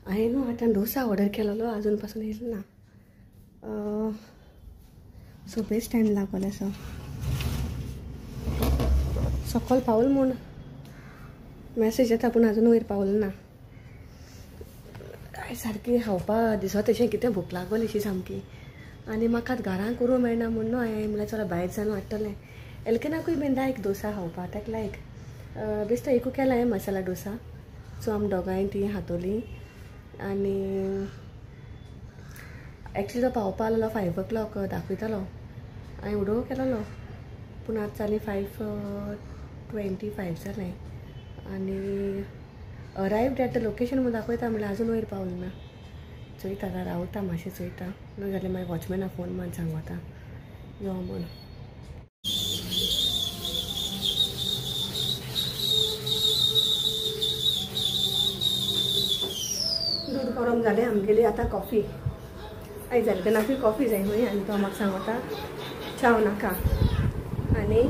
हांवें न्हू आतां डोसा ऑर्डर केलेलो अजून पासून येयलो ना. सो बेस्ट टायम लागोले सो सकल पावल म्हूण मॅसेज येता पूण अजून वयर पावल ना. काय सारकी खावपा दिसत अशें कितें भूक लागोली अशी सामकी. आनी म्हाका घरान करूं मेळना म्हूण न्हू हांवें म्हणल्यार चलो भायर जावन हाडटलें. एलकेनाकूय बीन लायक डोसा खावपा ताका लायक बेश्टो एकू केला हांवें मसाला डोसा. सो आमी दोगांय ती खातोली. आनी एक्चुली तो पावपा आसलो 5 o'clock दाखयतालो, हांवें उडोव केलोलो पूण आतां जाली 5:25 जालें. आनी अरायव्ड एट the location म्हूण दाखयता म्हणल्यार अजून वयर पावलो ना. चोयता आतां रावता मातशें चोयता, ना जाल्यार मागीर वॉचमॅनाक फोन मारून सांगता यो म्हूण. दूद गरम जालें आमगेली आतां कॉफी. आयज जालें तेन्ना कॉफी जाय न्हय. आनी तो म्हाका सांगता चाव नाका. आनी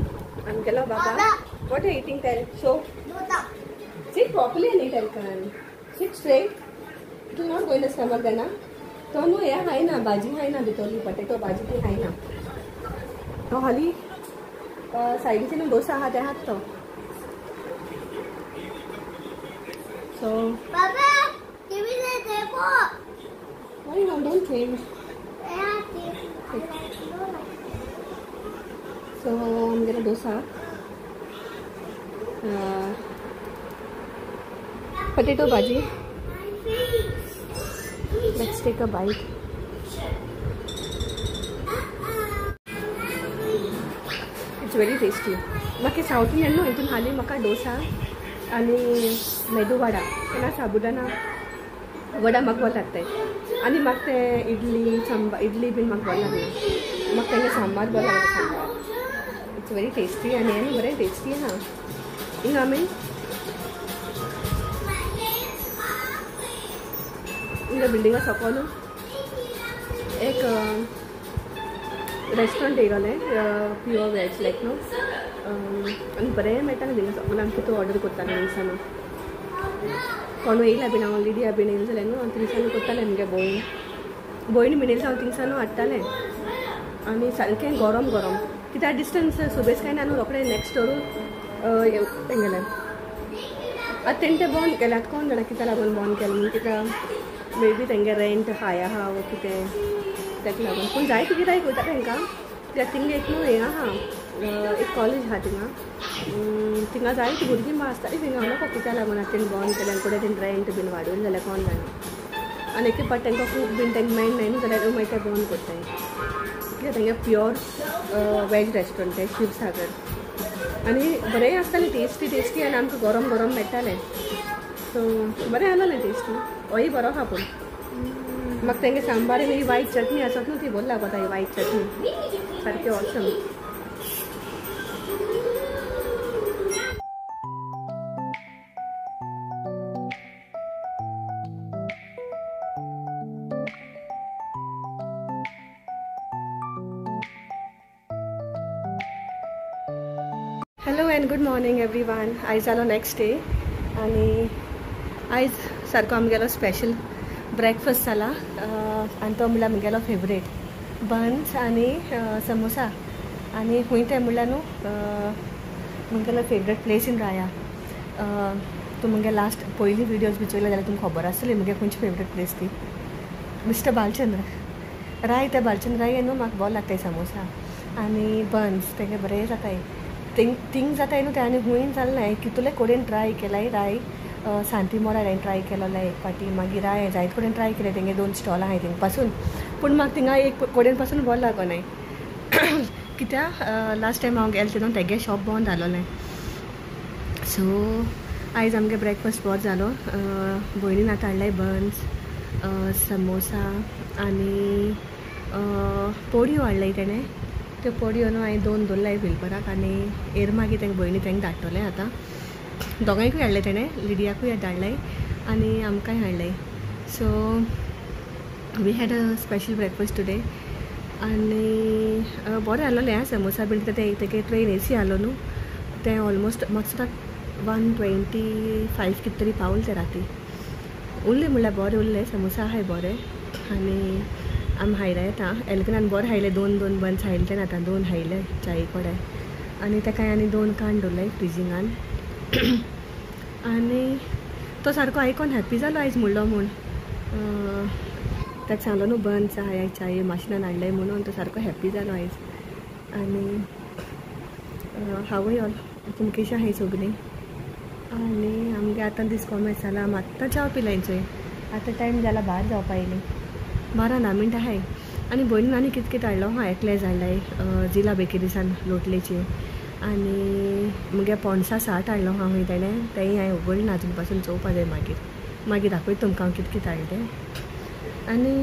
आमगेलो बाबा what are eating tell so sit properly न्ही टेलकन sit straight it will not go in the stomach देना. तो न्हू हें खायना, भाजी खायना भितरली पटेटो भाजी ती खायना. तो हाली सायडीचे न्हू डोसा आहा ते खात तो. So Why you don't change? So I'm gonna dosa, potato bhaji. Let's take a bite. It's very tasty. म्हाका सावथ इंडियन न्हू हितून हाली म्हाका डोसा आनी मेदू वडा तेन्ना साबुदाना वडा म्हाका बरो लागताय. आनी म्हाका ते इडली सांबार इडली बीन म्हाका बरो लागना, म्हाका तेंगे सांबार बरो लागता. सांबार it's very tasty आनी हें बरें टेस्टी आहा. हिंगा आमी हिंगा बिल्डिंगा सकयल एक रेस्टोरंट येयलोलें प्युअर वेज लायक न्हू आनी बरें मेळटा न्हू थिंगा सकयल. आमी कितें ऑर्डर करतालें थिंगसान कोण येयला बीन हांव लिडिया बीन येयलें जाल्यार न्हू हांव थिंगसान करतालें. आमगे भयण भयण बीन येयलें हांव थिंगसान हाडटालें. आनी सारकें गरम गरम कित्याक डिस्टन्स सुबेज कांय ना न्हू रोखडें नॅक्स्ट डोरू तेंगेलें. आतां तेणें तें बंद केलें. आतां कोण जाणा कित्याक लागून बंद केलें म्हूण, कित्याक मे बी तेंगे रेंट हाय आहा वो कितें तेका लागून. पूण जायते गिरायक वयता तेंकां कित्याक थिंगा एक न्हू हें आहा एक कॉलेज आहा थिंगा, थिंगा जायते भुरगीं आसतालीं थिंगा. म्हाका कित्याक लागून आतां तेणें बंद केलें आनी फुडें तेणें रेंट बीन वाडोवलें जाल्यार कोण जाणा. आनी एक पाट तेंकां खूब बीन तेंकां मेळनाय न्हू जाल्यार मागीर तें बंद करताय. कित्याक तेंगे प्युअर वेज रेस्टोरंट तें शिवसागर. आनी बरें आसतालें टेस्टी टेस्टी आनी आमकां गरम गरम मेळटालें. सो बरें आसलें टेस्टी. होय बरो आहा पूण म्हाका तेंगे सांबार आनी वायट चटणी आसत न्हू ती बरी लागता. ही वायट चटणी सारकी awesome. Hello and good morning everyone. आयज जालो नेक्स्ट डे आनी आयज सारको आमगेलो स्पेशल ब्रेकफास्ट जाला. आनी तो म्हणल्यार आमगेलो फेवरेट बन्स आनी समोसा. आनी खूंय तें म्हणल्यार न्हू म्हगेलो फेवरेट प्लेस इन राया. तूं म्हगे लास्ट पयली विडियोज बी चोयले जाल्यार तुमकां खबर आसतली म्हगे खंयची फेवरेट प्लेस ती. मिस्टर बालचंद्र राय, त्या बालचंद्र राय न्हू म्हाका बरो लागताय समोसा आनी बन्स तेंगे बरें जाताय. थिंग जाताय न्हू तें आनी खूंय जालें ना. कितले कडेन ट्राय केलाय राय शांती मोरा हांवें ट्राय केलोलो एक पाटी, मागीर राय जायत कडेन ट्राय केलें. तेंगे 2 स्टॉल आहाय थिंग पासून, पूण म्हाका थिंगा एक कडेन पासून बरो लागोनाय. कित्याक लास्ट टायम हांव गेलें तेन्ना तेगे शॉप बंद जालोलें. सो आयज आमगे ब्रेकफास्ट बरो जालो. भयणीन आतां हाडलाय बन्स समोसा आनी पोडयो हाडलाय तेणें. त्यो पोडयो न्हू हांवें 2 दवरलाय व्हिलबराक आनी एर मागीर तेंगे भयणी तेंका धाडटलें. आतां दोगांयकूय हाडलें तेणें, लिडियाकूय धाडलें आनी आमकांय हाडलें. So we had a special breakfast today. आनी बरें आसलें आं समोसा बीन. कित्याक तें तेगे ट्रेन एसी आसलो न्हू तें ऑलमोस्ट म्हाका दिसता 125 कितें तरी पावलें तें राती. उरले म्हणल्यार बरें उरले समोसा आहाय बरें. आनी आमी हायले आतां एल्कनान बरें हायले 2 2 बन्स हायले तेन्ना आतां 2 हायले चाये कडेन आनी तेका आनी 2 कान दवरले फ्रिजिंगान. आनी तो सारको आयकोन हॅप्पी जालो आयज म्हणलो म्हूण ताका सांगलो न्हू बन्स आहाय चाये माशनान हाडले म्हणून तो सारको हॅप्पी जालो आयज. आनी हांवूय ऑल तुमकेशी आहाय सगळीं. आनी आमगे आतां दीस कॉमेस जाला आमी आत्तां च्याव पिलायचोय. आतां टायम जाला भायर जावपा येयली 12:10 मिनटां आहाय. आनी भयणीन आनी कितें कितें हाडलो हा एकलें हाडलाय जिला बेकरीसान लोटलेची. आनी मुगे पणसा 60 हाडलो हा खंय तेणें तेंय हांवें उगडलें ना अजून पासून चोवपा जाय मागीर मागीर दाखयता तुमकां हांव कितें कितें हाडलें तें. आनी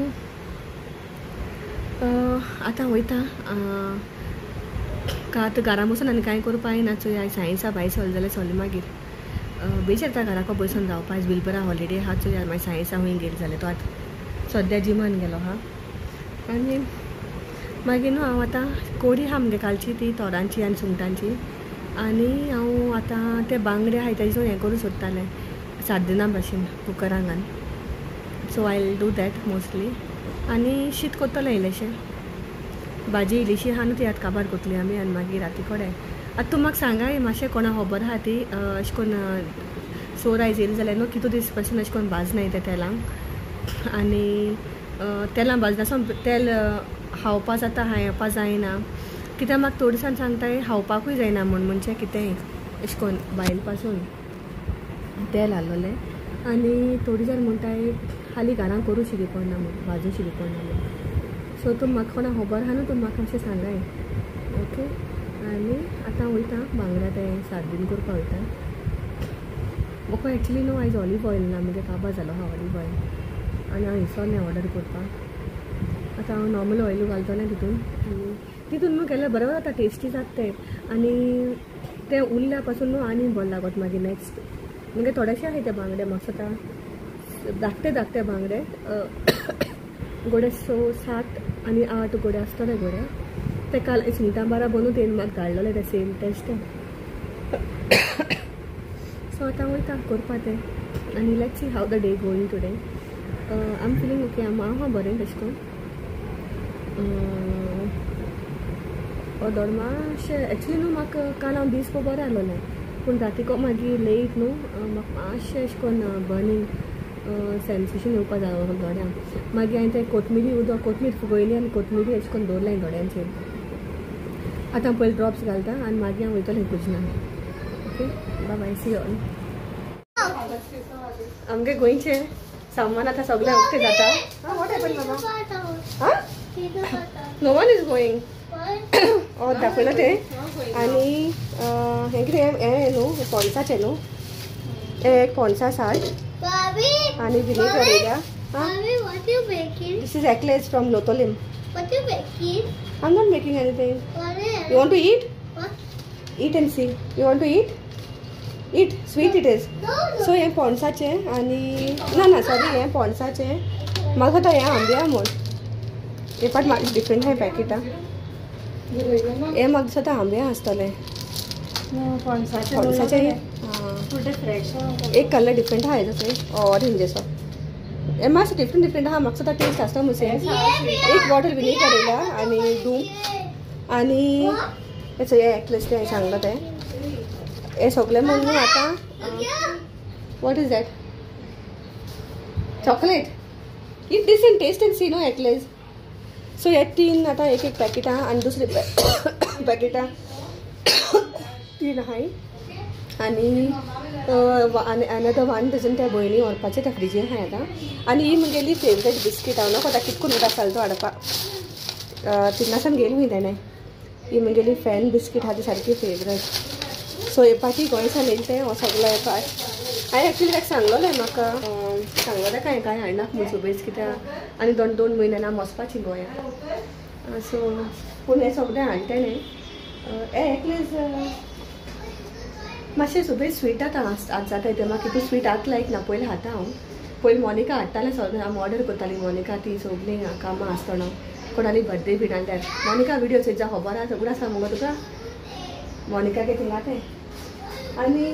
आतां वयता का आतां घरा बसून आनी कांय करपा येना चोय. आयज सायन्सा भायर सरलें जाल्यार सरलें मागीर बेजार येता घराको बसून रावपा. आयज बिलपरा हॉलिडे आहा चोय मागीर सायन्सा खंय गेली जाल्यार तो आतां सद्या जिमान गेलो हा. आनी मागीर न्हू हांव आतां कोडी आहा मुगे कालची ती तोरांची आनी सुंगटांची. आनी हांव आतां ते बांगडे आहाय तेजे हें करूं सोदतालें 7 दिनां भाशेन कुकरांक. So I will do that mostly. आनी शीत करतलें इल्लेशें भाजी इल्लीशी आहा न्हू ती आतां काबार करतली आमी. आनी मागीर राती कडेन आतां तूं म्हाका सांगाय मातशें कोणा खबर आहा ती अशें करून सोर आयज येयली जाल्यार न्हू कितू दीस पासून अशें करून भाजनाय तें तेलांक. आनी तेलां भाजनासून तेल खावपा जाता खावपा जायना कित्याक म्हाका थोडे दिसान सांगताय खावपाकूय जायना म्हूण म्हणजे कितेंय अशें करून बायल पासून तेल हाडलोलें. आनी थोडी जाण म्हणटाय हालीं घरान करूं शिकी पडना म्हूण भाजूं शिकी पडना म्हूण. सो तूं म्हाका कोणा खबर आहा न्हू तूं म्हाका मातशें सांगाय ओके. आनी आतां वयता बांगड्या तें 7 दीन करपा वयता. म्हाका एक्चुली न्हू आयज ऑलीव ऑयल ना मुगे काबार जालो आहा ऑलीव ऑयल. आनी हांव इसोल ऑर्डर करपाक. आतां हांव नॉर्मल ऑयलू घालतलें तितून आनी तितून न्हू केल्यार बरें जाता टेस्टी जाता तें. आनी तें उरल्या पासून न्हू आनी बरें लागत मागीर नेक्स्ट. मुगे थोडेशे आहाय ते बांगडे म्हाका आतां धाकटे धाकटे बांगडे गोडे 6 7 आनी 8 गोडे आसतले गोडे ते काल सुंगटां बारा बनून तेणें म्हाका धाडलेले ते सेम टेस्ट. सो आतां वयता करपा तें. आनी let's see how the day going today. I am feeling okay. हांव आहा बरें तशें करून दोड मातशें एक्चुली न्हू म्हाका काल हांव दीस पळय बरें आहलोलें पूण रातीको मागीर लेट न्हू म्हाका मातशें अशें करून बर्नींग सेन्सेशन येवपा जालो दोळ्यांक. मागीर हांवें तें कोथमिरी उदक कोथमीर फुगयली आनी कोथमिरी अशें करून दवरलें दोळ्यांचेर. आतां पयलीं ड्रॉप्स घालता आनी मागीर हांव वयतलें कुजनान. Okay bye bye see all. आमगे गोंयचें सामान आतां सगळें ओके जाता. What happen बाबा? हां नो वन is going. हय दाखयलां तें. आनी हें कितें हें न्हू पणसाचें न्हू हें एक पणसा 60 आनी विनेगर येयल्या. This is eclairs from Loutolim. What you making? I am not making anything. You want to eat? Eat and see. You want to eat? Eat sweet it is. So हें पणसाचें आनी ना ना सॉरी हें पणसाचें म्हाका आतां हें आंब्या म्हूण हे पाट म्हाका डिफरंट आहाय पॅकेटां. हें म्हाका दिसता आंब्या आसतलें पणसाचें. एक कलर डिफरंट आहा हेजो ऑरेंज असो. हें मातशें डिफरंट डिफरंट आहा म्हाका सुद्दां टेस्ट आसता मुसे. एक बॉटल विनेगर येयला आनी डूम आनी हें एक्लेस तें हांवें सांगलां तें हें सगळें म्हूण न्हू आतां. What is that? Chocolate. Eat this and taste and see न्हू एक्लेस. सो हे 3 आतां एक एक पॅकेटां आनी दुसरी पॅकेटां 3 आहाय. आनी अनदर 1 डजन त्या भयणी व्हरपाचें त्या फ्रिजीन आहाय आतां. आनी ही मुगेली फेवरेट बिस्कीट हांव न्हू आतां कितकून उदक चलतो हाडपाक तिन्नासान गेली खंय तेणें. ही मुगेली फॅन बिस्कीट आहा ती सारकी फेवरेट. सो हे पाटी गोंयसान येयलें तें हो सगळो हे पाट हांवें एक्चुली ताका सांगलोलें म्हाका सांगलोलें कांय कांय हाडनाक म्हूण सुबेज कित्याक आनी 2 2 म्हयन्यान आमी वचपाची गोंया. सो पूण हें सगळें हाडलें तेणें. हें एकलेच मातशें सुबेज स्वीट आतां आज जाता तें म्हाका कितू स्वीट आतां लायक ना. पयलीं खाता हांव पयलीं मोनिका हाडटालें सगळें आमी ऑर्डर करतालीं मोनिका ती सगळीं कामां आसतना कोणाली बर्थडे बीन आसल्यार. मोनिका विडियो चोयता खबर आसा सगळें आसा मुगो तुका मोनिका के थिंगा तें. आनी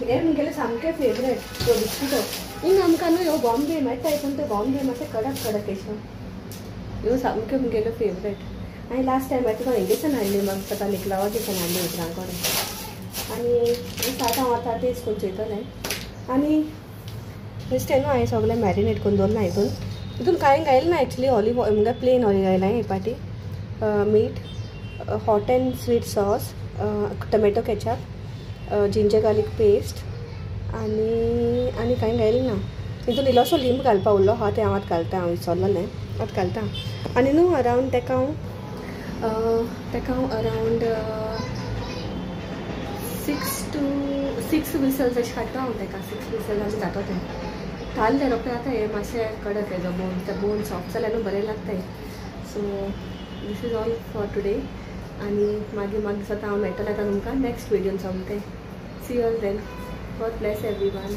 हें मुगेलें सामकें फेवरेट तो बिस्किटो. हिंगा आमकां न्हू ह्यो बॉम्बे मेळटा पूण ते बॉम्बे मातशें कडक कडक एशो. ह्यो सामक्यो मुगेल्यो फेवरेट. आनी लास्ट टायम तुका हिंगेसान हाडली म्हाका दिसता निकलावाचेसान हाडली उतरां कडेन. आनी सात हांव आतां टेस्ट करून चोयतलें. आनी बेश्टें न्हू हांवें सगळें मॅरिनेट करून दवरलां हितून. हितून कांय घायलें ना एक्चुली, ऑलिव ऑयल म्हणजे प्लेन ऑयल घायलां हे पाटी, मीठ, hot and sweet sauce, tomato ketchup, ginger garlic paste आनी आनी कांय घायलें ना. हितून इल्लोसो लिंब घालपा उरलो आहा तें हांव आतां घालता, हांव विसरलेलें आतां घालता. आनी न्हू अरावंड तेका हांव अरावंड 6 to 6 whistles अशें काडटा हांव तेका. 6 विसल्स आमी जाता तें थाल्लें रोखडें जाता हें मातशें कडक हेजो बोन, ते बोन सॉफ्ट जाल्यार न्हू बरें लागता. So this is all for today. आनी मागीर म्हाका दिसता हांव मेळटलें आतां तुमकां नेक्स्ट व्हिडियोन सोमतें. See all then, God bless everyone.